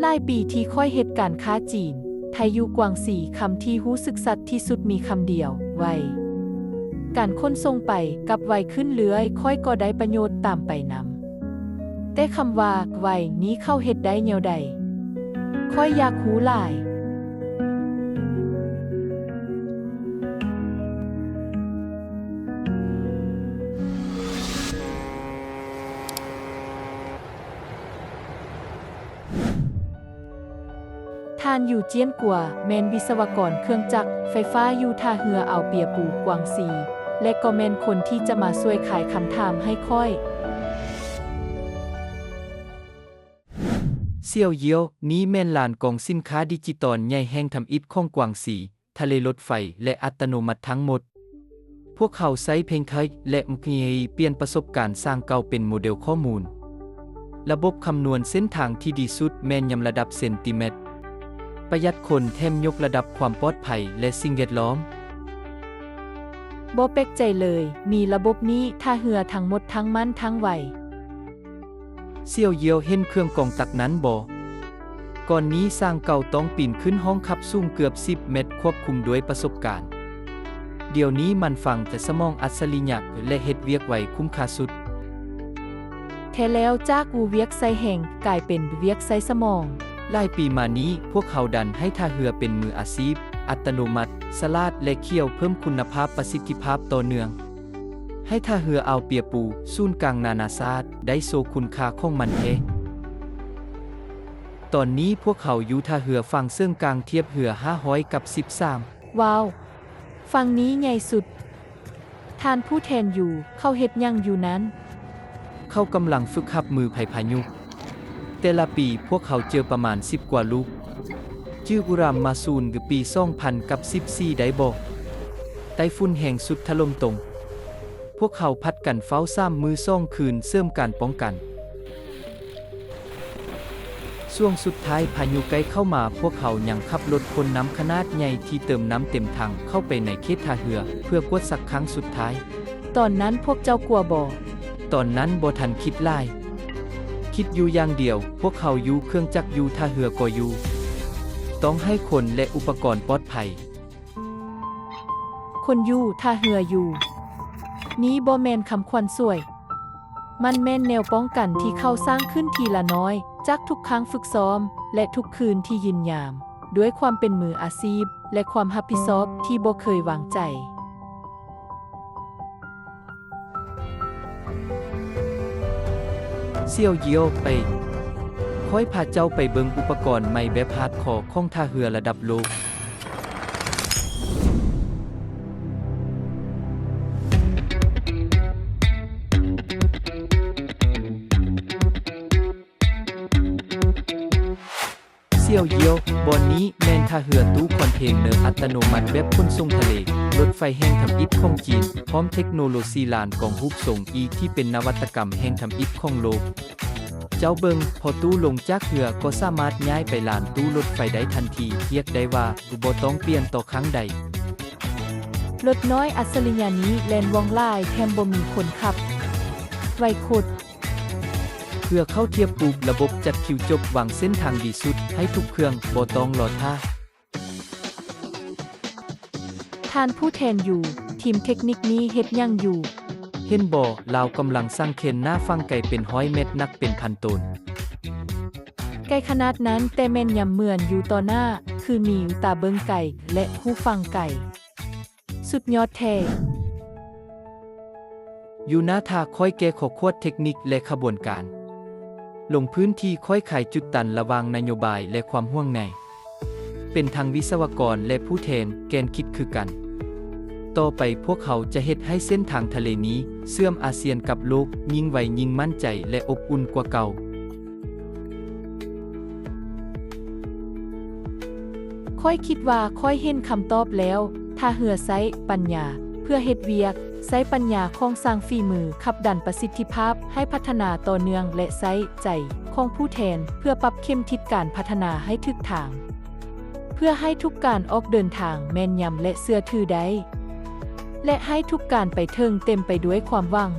ຫຼາຍປີທີ່ຂ້ອຍເຮັດການຄ້າຈີນ ໄທຢູ່ກວາງຊີ, ຄຳທີ່ຮູ້ສຶກຊັດທີ່ສຸດມີຄຳດຽວ, ໄວ. ການຂົນສົ່ງໄປກັບໄວຂຶ້ນເລື້ອຍ, ຂ້ອຍກໍໄດ້ປະໂຫຍດຕາມໄປນຳ. ແຕ່ຄຳວ່າໄວນີ້ເຂົາເຮັດໄດ້ແນວໃດ? ຂ້ອຍຢາກຮູ້ຫຼາຍ. ທ່ານ ຢູ່ ຈຽນກົວ ແມ່ນວິສະວະກອນເຄື່ອງຈັກໄຟຟ້າຢູ່ທ່າເຮືອອາວເປຍປູ ກວາງຊີ ແລະ ກໍແມ່ນຄົນທີ່ຈະມາຊ່ວຍຄາຍຄຳຖາມໃຫ້ຂ້ອຍ. ສ່ຽວຢຽວ, ນີ້ແມ່ນລານກອງສິນຄ້າດິຈິຕອນໃຫຍ່ແຫ່ງທຳອິດຂອງກວາງຊີ. ທະເລລົດໄຟ ແລະ ອັດຕະໂນມັດທັງໝົດ. ພວກເຮົາໃຊ້ເພງໄທ ແລະ ເອໄອ ປ່ຽນປະສົບການສ້າງເກົ່າເປັນໂມເດວຂໍ້ມູນ. ລະບົບຄຳນວນເສັ້ນທາງທີ່ດີສຸດແມ່ນຍຳລະດັບເຊັນຕີແມັດ, ປະຢັດຄົນ ແຖມຍົກລະດັບຄວາມປອດໄພ ແລະ ສິ່ງແວດລ້ອມ. ບໍ່ແປກໃຈເລີຍ, ມີລະບົບນີ້ ທ່າເຮືອທັງໝົດທັງໝັ້ນທັງໄວ. ສ່ຽວຢຽວ ເຫັນເຄື່ອງກອງຕັກນັ້ນບໍ່? ກ່ອນນີ້ຊ່າງເກົ່າຕ້ອງປີນຂຶ້ນຫ້ອງຂັບສູງເກືອບສິບແມັດ ຄວບຄຸມດ້ວຍປະສົບການ. ດຽວນີ້ມັນຝັງແຕ່ສະໝອງອັດສະລິຍະ ແລະ ເຮັດວຽກໄວຄຸ້ມຄ່າສຸດ. ແທ້ແລ້ວ, ຈາກວຽກໃຊ້ແຮງ ກາຍເປັນວຽກໃຊ້ສະໝອງ. ຫຼາຍປີມານີ້ ພວກເຮົາດັນໃຫ້ທ່າເຮືອເປັນມືອາຊີບ, ອັດຕະໂນມັດ, ສະຫຼາດ ແລະ ຂຽວເພີ່ມຄຸນນະພາບປະສິດທິພາບຕໍ່ເນື່ອງ. ໃຫ້ທ່າເຮືອອ່າວເປຍປູ ສູນກາງນານາຊາດ ໄດ້ໂຊຄຸນຄ່າຂອງມັນແທ້. ຕອນນີ້ພວກເຮົາຢູ່ທ່າເຮືອຝັ່ງເຊີງກາງທຽບເຮືອຫ້າຮ້ອຍກັບສິບສາມ. ວ້າວ! ຝັ່ງນີ້ໃຫຍ່ສຸດ. ທ່ານຜູ້ແທນຢູ່, ເຂົາເຮັດຫຍັງຢູ່ນັ້ນ? ເຂົາກຳລັງຝຶກຮັບມືໄພພາຍຸ. ແຕ່ລະປີພວກເຮົາເຈີປະມານສິບກວ່າລູກ. ຈື່ອຸຣາມມາຊູນ ຫຼື ປີສອງພັນກັບສິບສີ່ໄດ້ບໍ່? ໃຕ້ຝຸ່ນແຮງສຸດຖະຫຼົ່ມຕົງ. ພວກເຮົາຜັດກັນເຝົ້າສາມມື້ສອງຄືນເສີມການປ້ອງກັນ. ຊ່ວງສຸດທ້າຍພາຍຸໃກ້ເຂົ້າມາ, ພວກເຮົາຍັງຂັບລົດພົ່ນນ້ຳຂະໜາດໃຫຍ່ທີ່ເຕີມນ້ຳເຕັມຖັງເຂົ້າໄປໃນເຂດທ່າເຮືອ ເພື່ອກວດສັກຄັ້ງສຸດທ້າຍ. ຕອນນັ້ນພວກເຈົ້າກົວບໍ່? ຕອນນັ້ນບໍ່ທັນຄິດຫຼາຍ. ຄິດຢູ່ຢ່າງດຽວ, ພວກເຮົາຢູ່ເຄື່ອງຈັກຢູ່ທ່າເຮືອກໍຢູ່. ຕ້ອງໃຫ້ຄົນ ແລະ ອຸປະກອນປອດໄພ. ຄົນຢູ່, ທ່າເຮືອຢູ່. ນີ້ບໍ່ແມ່ນຄຳຂວັນສວຍ. ມັນແມ່ນແນວປ້ອງກັນທີ່ເຂົາສ້າງຂຶ້ນທີລະນ້ອຍ, ຈາກທຸກຄັ້ງຝຶກຊ້ອມ ແລະ ທຸກຄືນທີ່ຢືນຍາມ, ດ້ວຍຄວາມເປັນມືອາຊີບ ແລະ ຄວາມຮັບຜິດຊອບທີ່ບໍ່ເຄີຍວາງໃຈ. ສ່ຽວຢຽວ ໄປ. ຂ້ອຍພາເຈົ້າໄປເບິ່ງອຸປະກອນໃໝ່ແບບຮາດຄໍຂອງທ່າເຮືອລະດັບໂລກ. ສ່ຽວຢຽວ, ບ່ອນນີ້ແມ່ນທ່າເຮືອຕູ້ຄອນເທນເນີອັດຕະໂນມັດແບບຂົນສົ່ງທະເລ, ລົດໄຟແຫ່ງທຳອິດຂອງຈີນ, ພ້ອມເທັກໂນໂລຊີລານກອງຮູບຊົງ E ທີ່ເປັນນະວັດຕະກຳແຫ່ງທຳອິດຂອງໂລກ. ເຈົ້າເບິ່ງ, ພໍຕູ້ລົງຈາກເຮືອກໍສາມາດຍ້າຍໄປລານຕູ້ລົດໄຟໄດ້ທັນທີ, ຮຽກໄດ້ວ່າບໍ່ຕ້ອງປ່ຽນຕໍ່ຄັ້ງໃດ. ລົດນ້ອຍອັດສະລິຍະນີ້ແລ່ນວ່ອງຫຼາຍ ແຖມບໍ່ມີຄົນຂັບ. ໄວໂຄດ. ເພື່ອເຂົ້າທຽບປຸບ, ລະບົບຈັດຄິວຈົບວາງເສັ້ນທາງດີສຸດໃຫ້ທຸກເຄື່ອງ, ບໍ່ຕ້ອງລໍຖ້າ. ທ່ານຜູ້ແທນຢູ່, ທີມເທັກນິກນີ້ເຮັດຫຍັງຢູ່? ເຫັນບໍ່, ລາວກຳລັງສ້າງເຄນໜ້າຝັ່ງໄກເປັນຮ້ອຍແມັດ, ໜັກເປັນພັນໂຕນ. ໄກຂະໜາດນັ້ນ, ແຕ່ແມ່ນຍຳເໝືອນຢູ່ຕໍ່ໜ້າ, ຄືມີຕາເບິ່ງໄກ ແລະ ຮູ້ຝັ່ງໄກ. ສຸດຍອດແທ້. ຢູ່ໜ້າຖ້າຂ້ອຍແກ້ຂໍ້ຂວດເທັກນິກ ແລະ ຂະບວນການ. ລົງພື້ນທີ່ຂ້ອຍໄຂຈຸດຕັນລະຫວ່າງນະໂຍບາຍ ແລະ ຄວາມຫ່ວງໃຍ. ເປັນທັງວິສະວະກອນ ແລະ ຜູ້ແທນແກນຄິດຄືກັນ. ຕໍ່ໄປພວກເຮົາຈະເຮັດໃຫ້ເສັ້ນທາງທະເລນີ້ເຊື່ອມອາຊຽນກັບໂລກ, ຍິ່ງໄວ, ຍິ່ງໝັ້ນໃຈ ແລະ ອົບອຸ່ນກວ່າເກົ່າ. ຂ້ອຍຄິດວ່າຂ້ອຍເຫັນຄຳຕອບແລ້ວ. ທ່າເຮືອໃຊ້ປັນຍາເພື່ອເຮັດວຽກ, ໃຊ້ປັນຍາຂອງຊ່າງຝີມື, ຂັບດັນປະສິດທິພາບໃຫ້ພັດທະນາຕໍ່ເນື່ອງ ແລະ ໃຊ້ໃຈຂອງຜູ້ແທນເພື່ອປັບເຂັມທິດການພັດທະນາໃຫ້ຖືກທາງ, ເພື່ອໃຫ້ທຸກການອອກເດີນທາງແມ່ນຍຳ ແລະ ເຊື່ອຖືໄດ້, ແລະ ໃຫ້ທຸກການໄປເຖິງເຕັມໄປດ້ວຍຄວາມຫວັງ.